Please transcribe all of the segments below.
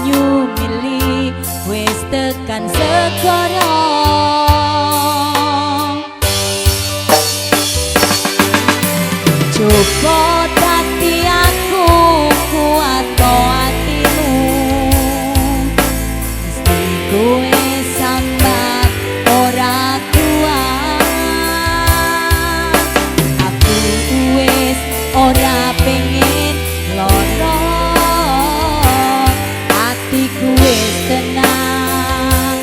Banyu mili wis tekan segara. Coba dadi aku kuat atimu, mesti kowe sambat ora kuat. Aku wis ora pengen lara, atiku wis tenang,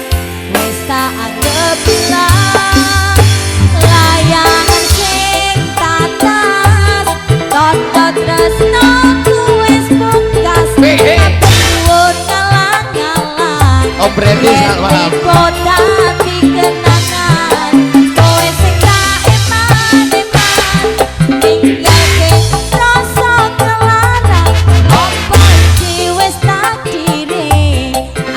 wis tak anggep ilang. Layangan sing tatas toto tresnoku wis pungkas. Nuwun ngalang-alang. Om Brandi, selamat malam. Dadi kenangan kowe sing tak eman-eman, ninggalke rasa kelarang. Opo iki wis takdire?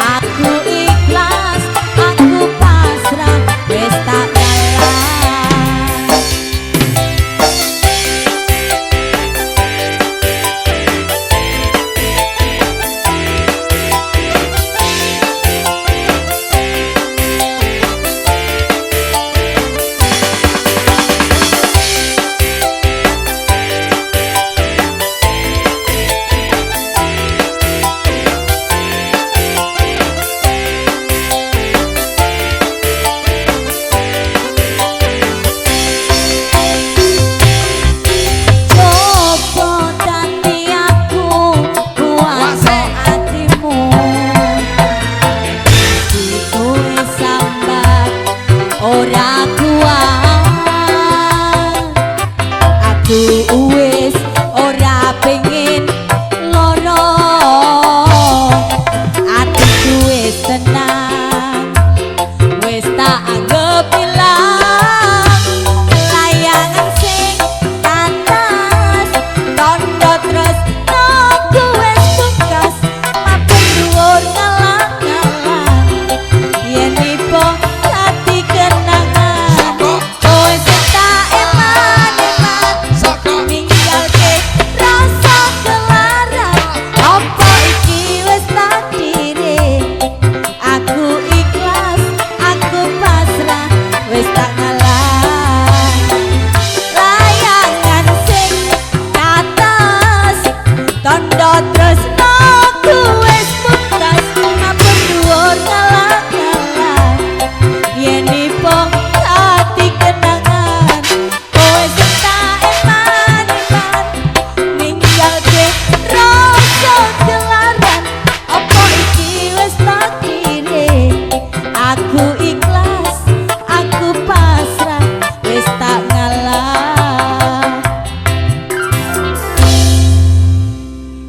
Aku ikhlas, aku pasrah, wis tak kalah. Coba dadi aku kuat atimu, mesti kowe sambat ora kuat. Aku wis